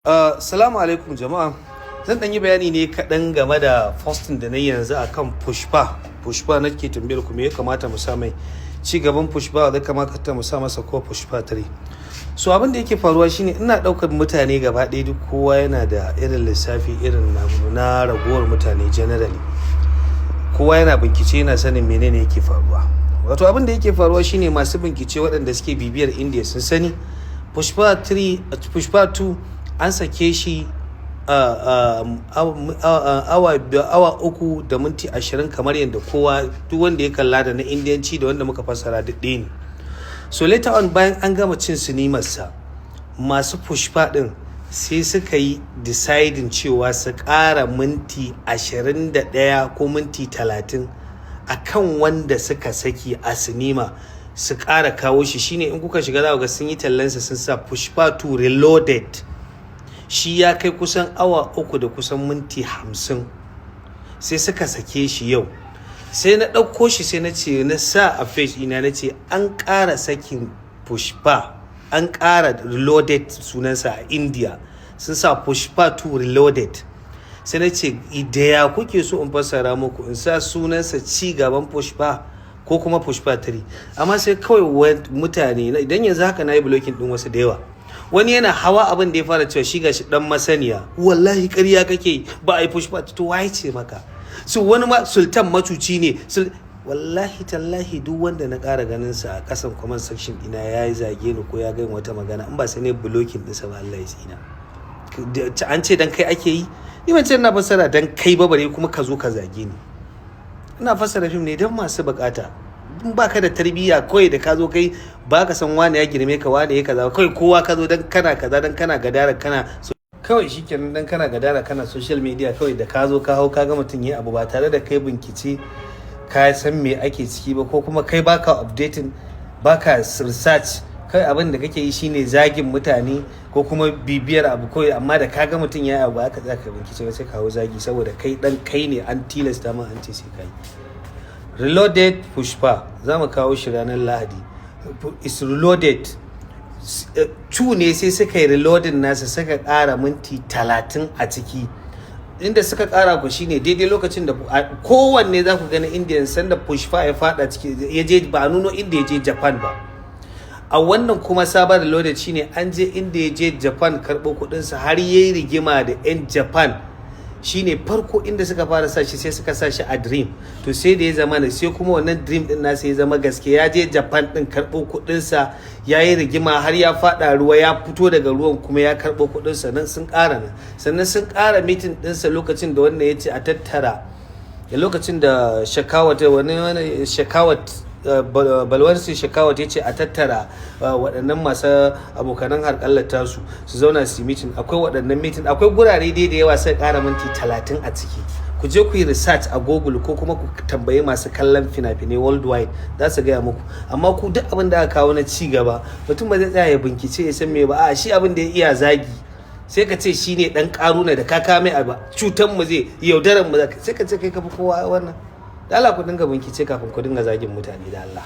Salamu alaikum jama'a. Zan ɗan yi bayani ne kaɗan game da posting da na yi yanzu akan Pushpa. Pushpa nake tambayar ku, me ya kamata mu sa mai? Ci gaban Pushpa da kamata mu sa masa ko Pushpa 3? So abin da yake faruwa shine, ina ɗaukar mutane gaba ɗaya, duk kowa yana da irin lissafi irin na ragowar mutane generally. Kowa yana bincike, yana sanin menene yake faruwa. Wato abin da yake faruwa shine, masu bincike waɗanda suke bibiyar India sun sani Pushpa 3, Pushpa 2 an sake shi awa 3 da minti 20, kamar yadda kowa, duk wanda ya kalla, da na Indiyanci da wanda muka fassara, duk ɗaya ne. So later on, bayan an gama cin sinimarsa, masu Pushpa ɗin sai suka yi deciding cewa su ƙara minti 21 ko minti 30 a kan wanda suka saki a sinima, su ƙara kawo shi. Shine in kuka shiga za ku ga sun yi tallansa, sun sa Pushpa 2 Reloaded. Shi ya kai kusan awa 3 da kusan minti 50. Sai suka sake shi yau, sai na ɗauko shi, sai na ce, na sa a page ina, na ce an ƙara sakin Pushpa, an ƙara Reloaded sunansa a India, sun sa Pushpa 2 Reloaded. Sai na ce, da ya kuke so in fassara muku? In sa sunansa ci gaban Pushpa ko kuma Pushpa 3? Amma sai kawai mutane, idan yanzu haka na yi blocking ɗin wasu da yawa. Wani yana hawa, abin da ya fara cewa, shi gashi dan masaniya, wallahi ƙarya kake, ba a yi Pushpa. To waye ce maka? So wani ma, Sultan macuci ne. Wallahi tallahi, duk wanda na ƙara ganin sa a ƙasan comment section ina ya yi zage ni ko ya gani wata magana, in ba sai ne blocking ɗinsa ba, Allah ya tsina. An ce dan kai ake yi? Ni ban ce ina fassara dan kai ba, bare kuma ka zo ka zage ni. Ina fassara fim ne don masu bukata. In baka da tarbiyya, kawai da ka zo kai ba ka san wane ya girme ka, wane ya kaza, kawai kowa ka zo dan kana kaza, dan kana gadara kana kawai shikenan, dan kana gadara kana social media, kawai da ka zo ka hau, ka ga mutum yi abu ba tare da kai bincike ka san me ake ciki ba, ko kuma kai baka updating, baka research, kai abin da kake yi shine zagin mutane ko kuma bibiyar abu kawai. Amma da ka ga mutum ya yi abu, aka tsaka bincike ba, sai kawo zagi, saboda kai dan kai ne, an tilasta ma, an ce sai kai. Reloaded Pushpa za mu kawo shi ranar Lahadi. Is Reloaded 2 ne, sai suka yi reloading nasa, suka ƙara minti 30 a ciki. Inda suka ƙara ku shine daidai lokacin da kowanne za ku gani Indian sanda Pushpa ya fada ciki, ya je, ba a nuno inda ya je Japan ba. A wannan kuma sabon Reloaded shine an je inda ya je Japan karɓo kuɗinsa, har yayi rigima da 'yan Japan. Shine farko inda suka fara sa shi, sai suka sa shi a dream. To sai da ya zama ne, sai kuma wannan dream din nasa ya zama gaske, ya je Japan din karɓo kuɗinsa, ya yi rigima har ya faɗa ruwa, ya fito daga ruwan kuma ya karɓo kuɗinsa. Nan sun ƙara nan, sannan sun ƙara meeting ɗinsa lokacin da wannan ya ce a tattara, da lokacin da Shekawat, wani Shekawat, Balwar Shekawat ya ce a tattara waɗannan masu abokanan harƙallar tasu su zauna su yi meeting. Akwai waɗannan meeting, akwai gurare dai da yawa, sai ƙara minti 30 a ciki. Ku je ku yi research a Google ko kuma ku tambayi masu kallon fina-finai worldwide, za su gaya muku. Amma ku, duk abin da aka kawo na ci gaba, mutum ba zai tsaya ya bincike ya san me ba. A shi abin da ya iya zagi. Sai ka ce shi ne ɗan ƙaruna, da ka kame abu, cutan mu zai, yaudaran mu, sai ka ce kai ka fi kowa wannan. Da Allah ku dinga bincike kafin ku dinga zagin mutane, da Allah.